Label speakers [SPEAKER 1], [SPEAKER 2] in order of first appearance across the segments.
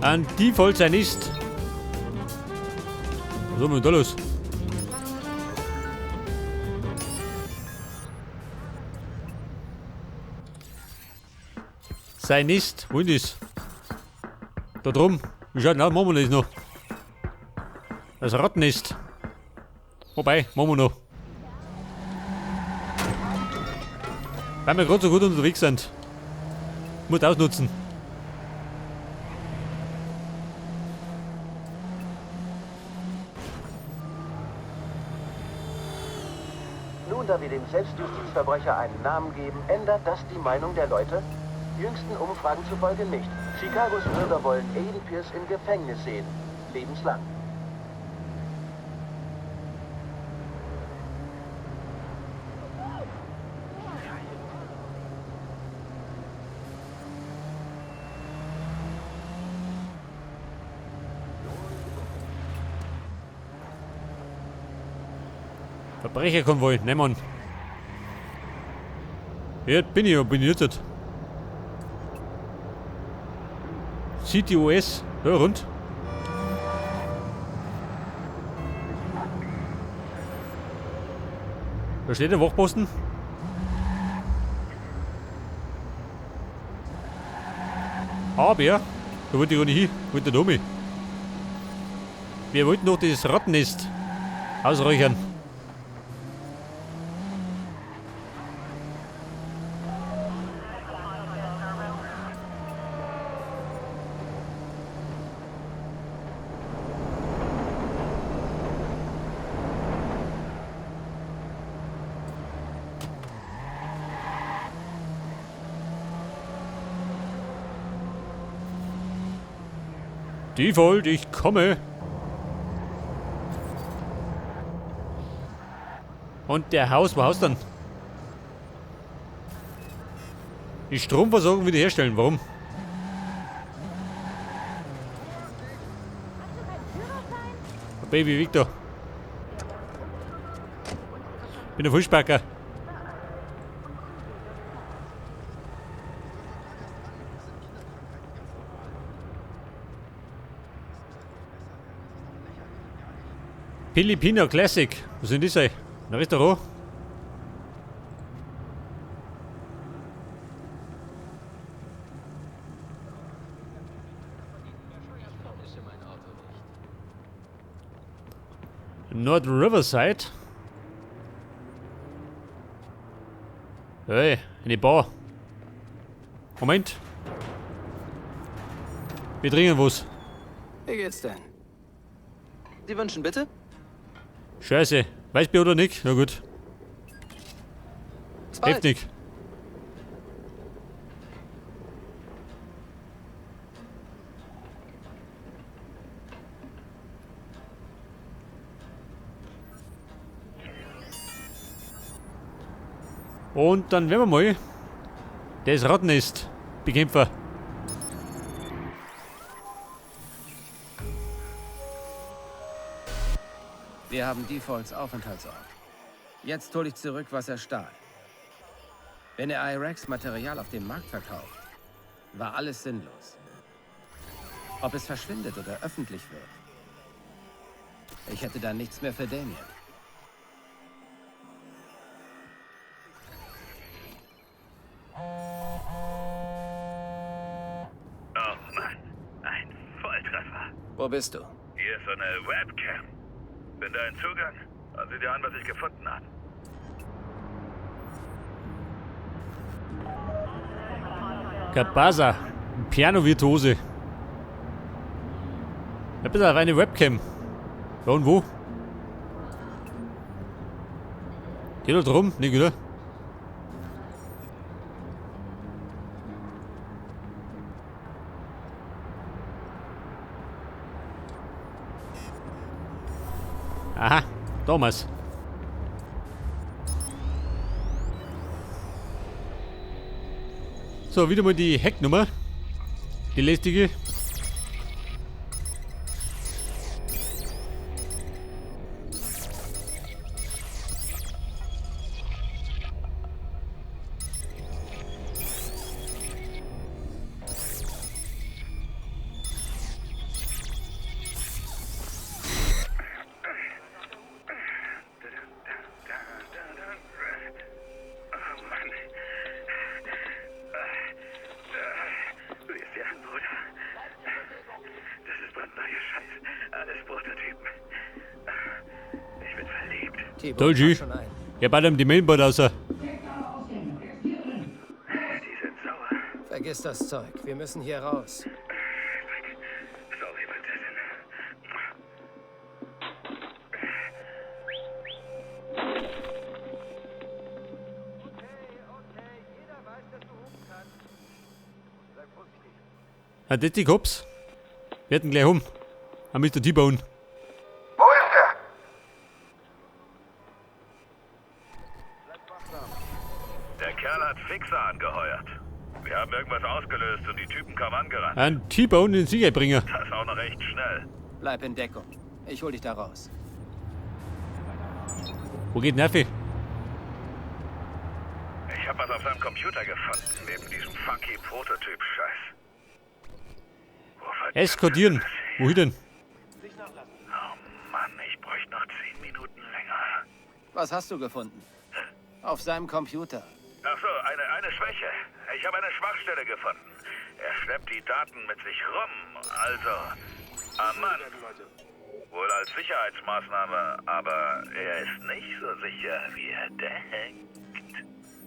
[SPEAKER 1] An Default sein ist. Was haben wir denn da los? Sein ist. Wo ist das? Da drum. Wie schaut denn aus? Machen wir das noch. Das Rattennest. Wobei, machen wir noch. Weil wir gerade so gut unterwegs sind. Muss ausnutzen.
[SPEAKER 2] Nun, da wir dem Selbstjustizverbrecher einen Namen geben, ändert das die Meinung der Leute? Jüngsten Umfragen zufolge nicht. Chicagos Bürger wollen Aiden Pierce im Gefängnis sehen. Lebenslang.
[SPEAKER 1] Verbrecherkonvoi, nehmen wir. Jetzt bin ich, bin ich jetzt. CTOS, ja, rund. Da steht der Wachposten. Aber, da wollte ich gar nicht hin, wollte da mich. Wir wollten doch das Rattennest ausräuchern. Default, ich komme. Und der Haus, wo Haus dann? Die Stromversorgung wiederherstellen, warum? Baby Victor. Bin der Fußbacker. Filipino Classic. Was sind das ey? Ein Restaurant? North Riverside. Hey, eine Bar. Moment. Wir trinken was.
[SPEAKER 3] Wie geht's denn? Sie wünschen bitte?
[SPEAKER 1] Scheiße. Weißbier oder nicht? Na gut.
[SPEAKER 3] Bis bald.
[SPEAKER 1] Hilft nicht. Und dann werden wir mal das Rattennest bekämpfen.
[SPEAKER 3] Wir haben Defaults Aufenthaltsort. Jetzt hole ich zurück, was er stahl. Wenn er Iraks Material auf dem Markt verkauft, war alles sinnlos. Ob es verschwindet oder öffentlich wird. Ich hätte dann nichts mehr für Damien.
[SPEAKER 4] Oh Mann, ein Volltreffer.
[SPEAKER 3] Wo bist du?
[SPEAKER 4] Hier ist so eine Webcam. Finde einen Zugang und sieh dir an, was ich gefunden habe.
[SPEAKER 1] Kabasa, Piano-Virtuose. Ja, bitte auf eine Webcam. Ja, und wo? Geht da drum? Nicht, oder? Aha, damals. So, wieder mal die Hecknummer. Die lästige.
[SPEAKER 3] T-Bone, schon ein.
[SPEAKER 1] Ja, bei dem die Mainboard raus.
[SPEAKER 4] Die sind sauer.
[SPEAKER 3] Vergiss das Zeug. Wir müssen hier raus.
[SPEAKER 4] Sorry, Prinzessin.
[SPEAKER 1] Ja, das die Cops. Werden gleich um. Am Mr. T-Bone.
[SPEAKER 4] Wo ist er? Der Kerl hat Fixer angeheuert. Wir haben irgendwas ausgelöst und die Typen kamen angerannt.
[SPEAKER 1] Ein T-Bone in Sicherheit bringen.
[SPEAKER 4] Das auch noch recht schnell.
[SPEAKER 3] Bleib in Deckung. Ich hol dich da raus.
[SPEAKER 1] Wo geht Nervi?
[SPEAKER 4] Ich habe was auf seinem Computer gefunden, neben diesem funky Prototyp-Scheiß.
[SPEAKER 1] Eskortieren. Wohin denn?
[SPEAKER 4] Oh Mann, ich bräuchte noch 10 Minuten länger.
[SPEAKER 3] Was hast du gefunden? Auf seinem Computer.
[SPEAKER 4] Ach so, eine Schwäche. Ich habe eine Schwachstelle gefunden. Er schleppt die Daten mit sich rum. Also, am Mann. Wohl als Sicherheitsmaßnahme, aber er ist nicht so sicher, wie er denkt.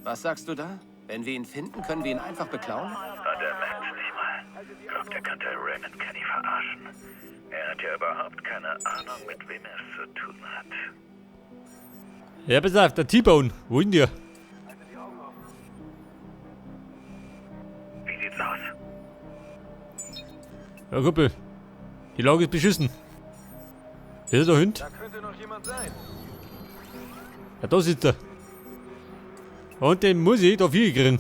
[SPEAKER 3] Was sagst du da? Wenn wir ihn finden, können wir ihn einfach beklauen?
[SPEAKER 4] Und er merkt's nicht mal. Glaubt, er könnte Raymond Kenny verarschen. Er hat ja überhaupt keine Ahnung, mit wem er es zu tun hat.
[SPEAKER 1] Ja, pass auf, der T-Bone. Wo ist der?
[SPEAKER 4] Wie sieht's aus?
[SPEAKER 1] Ja, Kumpel. Die Lage ist beschissen. Ist er da hinten?
[SPEAKER 2] Da könnte noch jemand sein.
[SPEAKER 1] Ja, da sitzt er. Und den muss ich da viel kriegen.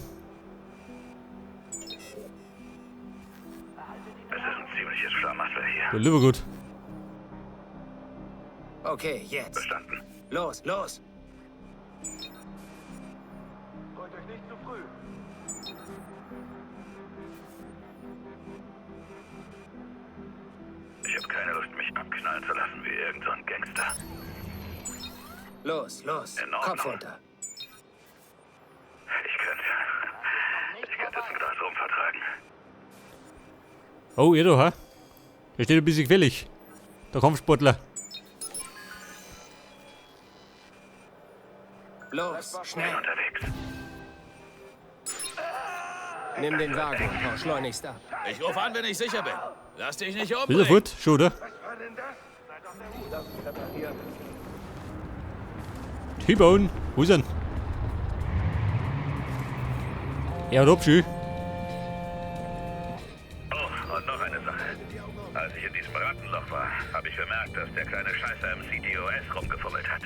[SPEAKER 4] Es ist ein ziemliches Schlamassel hier.
[SPEAKER 1] Der lieber gut.
[SPEAKER 3] Okay, jetzt.
[SPEAKER 4] Verstanden.
[SPEAKER 3] Los, los!
[SPEAKER 2] Freut euch nicht zu früh.
[SPEAKER 4] Ich habe keine Lust, mich abknallen zu lassen wie irgend so ein Gangster.
[SPEAKER 3] Los, los.
[SPEAKER 4] In Ordnung.
[SPEAKER 3] Kopf runter.
[SPEAKER 4] Ich könnte jetzt ein Glas Rum vertragen.
[SPEAKER 1] Oh, ihr da, ha? Der steht ein bisschen gefährlich. Der Kampfsportler.
[SPEAKER 3] Los, schnell.
[SPEAKER 4] Unterwegs.
[SPEAKER 3] Nimm den Wagen und hau schleunigst ab.
[SPEAKER 5] Ich rufe an, wenn ich sicher bin. Lass dich nicht
[SPEAKER 1] Ist er
[SPEAKER 5] umbringen.
[SPEAKER 1] fort? Schon, oder? T-Bone, wo ist er denn? Er hat abschön.
[SPEAKER 4] Oh, und noch eine Sache. Als ich in diesem Rattenloch war, habe ich bemerkt, dass der kleine Scheißer im CTOS rumgefummelt hat.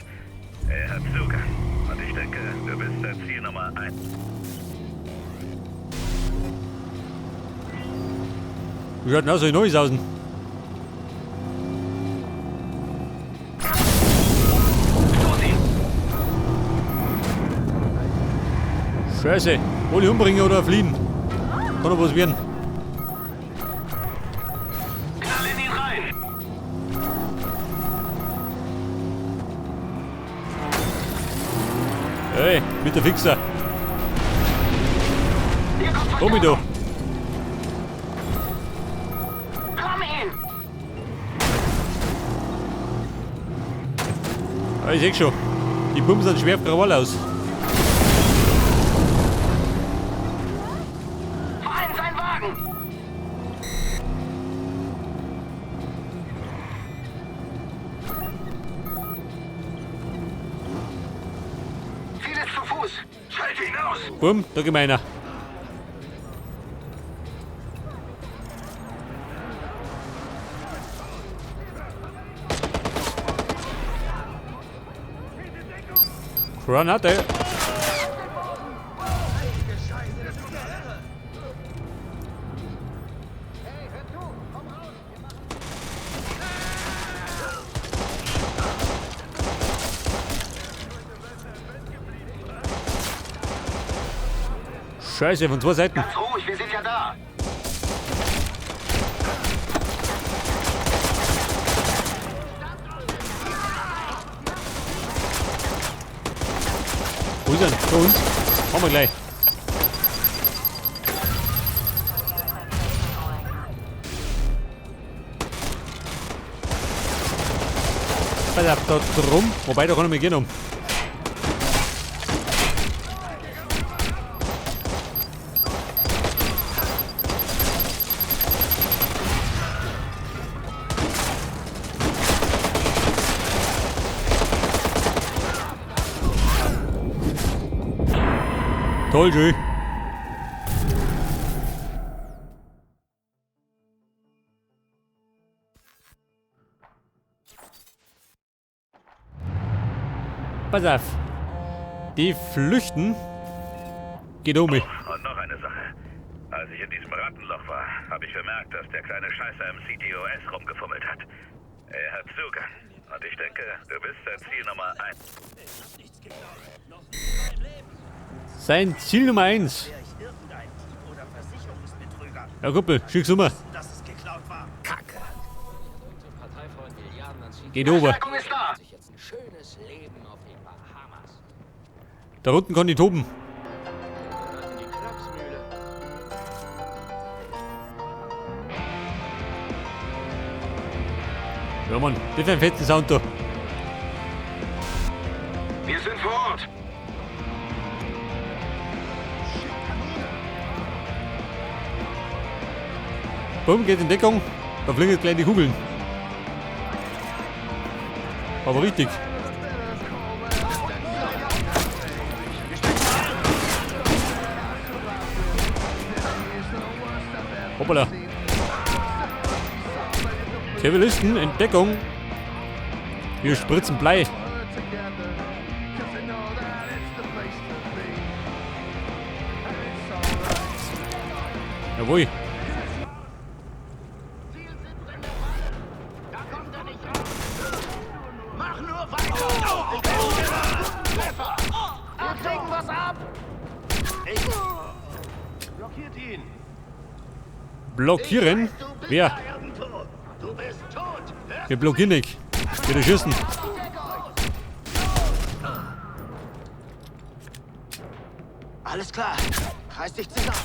[SPEAKER 4] Er hat Zugang. Und ich denke, du bist sein Ziel Nummer 1.
[SPEAKER 1] Wie schaut denn aus, so Neues außen? Scheiße. Alle umbringen oder fliehen. Kann doch was werden.
[SPEAKER 4] Knall in ihn rein!
[SPEAKER 1] Hey, mit der Fixer. Komm mit da. Ah, ich seh schon. Die Pumpen sind schwer auf Krawall aus.
[SPEAKER 6] Fahr in seinen Wagen! Vieles zu Fuß!
[SPEAKER 4] Schalte ihn aus!
[SPEAKER 1] Bumm, da geht einer. Granate. Scheiße, von zwei Seiten.
[SPEAKER 6] Ganz ruhig, wir sind ja da!
[SPEAKER 1] Wo ist er? Da unten. Haben wir gleich. Pass auf, da drum. Wobei, da kann ich mich gehen um. Toll, schön. Pass auf. Die flüchten. Geht um mich.
[SPEAKER 4] Und noch eine Sache. Als ich in diesem Rattenloch war, habe ich bemerkt, dass der kleine Scheißer im CTOS rumgefummelt hat. Er hat Zugang. Und ich denke, du bist sein Ziel Nummer 1.
[SPEAKER 1] Sein Ziel Nummer 1. Ja, Kumpel, schick's um.
[SPEAKER 3] Kacke.
[SPEAKER 1] Geht over. Da unten kann ich toben. Ja, Mann, das ist ein fettes Sound da.
[SPEAKER 6] Wir sind vor Ort.
[SPEAKER 1] Bumm, geht in Deckung. Da fliegen jetzt gleich die Kugeln. Aber richtig. Hoppala. Zivilisten in Deckung. Wir spritzen Blei. Jawohl. Blockieren? Wer? Wir blockieren nicht. Wir schießen.
[SPEAKER 2] Alles klar. Reiß dich zusammen.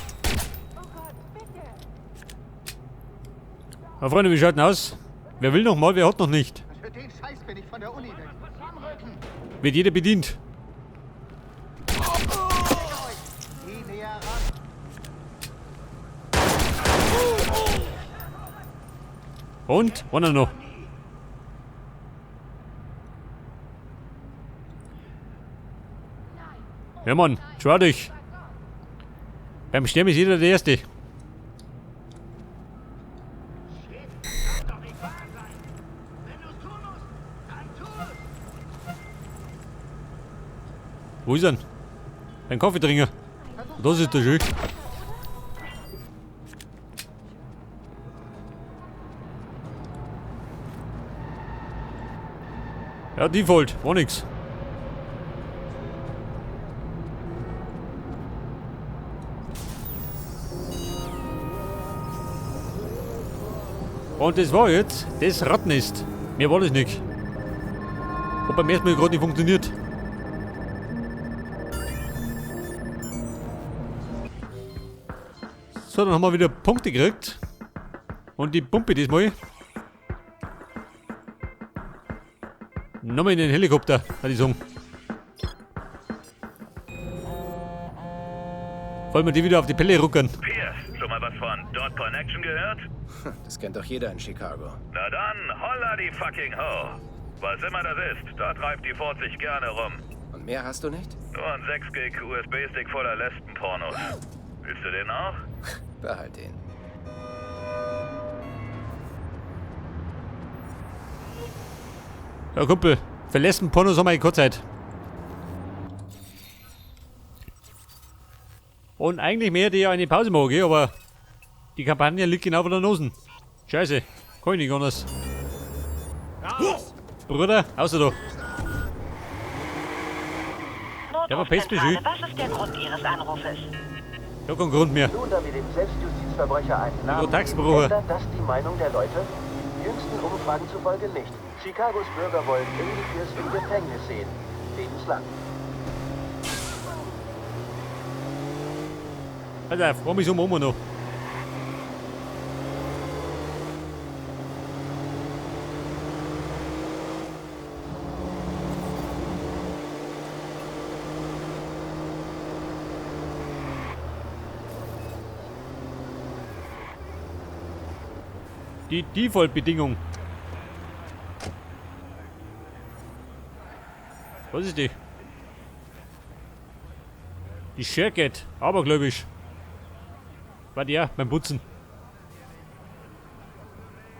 [SPEAKER 1] Na Freunde, wir schalten aus. Wer will noch mal, wer hat noch nicht?
[SPEAKER 6] Für den Scheiß bin ich von der Uni weg.
[SPEAKER 1] Wird jeder bedient. Und? Einer noch. Ja Mann, schau dich. Beim Sterben ist jeder der Erste. Wo ist er? Ein Kaffeetrinker. Das ist der schön. Ja, Default, war nix. Und das war jetzt das Rattennest. Mehr war das nicht. Hat beim ersten Mal gerade nicht funktioniert. So, dann haben wir wieder Punkte gekriegt. Und die Pumpe diesmal. Nochmal in den Helikopter, würde ich sagen. Wollen wir die wieder auf die Pelle ruckern?
[SPEAKER 4] Pierce, schon mal was von Dot Connection gehört?
[SPEAKER 3] Das kennt doch jeder in Chicago.
[SPEAKER 4] Na dann, holla die fucking ho. Was immer das ist, da treibt die Ford sich gerne rum.
[SPEAKER 3] Und mehr hast du nicht?
[SPEAKER 4] Nur ein 6 Gig USB-Stick voller Lesbenpornos. Willst du den auch?
[SPEAKER 3] Behalt den.
[SPEAKER 1] Ja, Kumpel, für Lesbenpornos haben wir keine Zeit. Und eigentlich mehr die ja eine Pause machen, gell? Aber die Kampagne liegt genau vor der Nase. Scheiße, kann ich nicht anders. Bruder, außer da. Ja, aber pest mich.
[SPEAKER 7] Was ist der Grund Ihres Anrufes?
[SPEAKER 1] Ich hab keinen Grund mehr.
[SPEAKER 2] Nun, da wir dem Selbstjustizverbrecher einen Namen
[SPEAKER 1] geben,
[SPEAKER 2] ändert das die Meinung der Leute? Jüngsten Umfragen zufolge nicht. Chicagos Bürger wollen Aiden Pierce im Gefängnis sehen. Lebenslang.
[SPEAKER 1] Alter, freu mich um Oma noch. Die Default-Bedingung. Was ist die? Die Scher geht, abergläubisch. War der beim Putzen.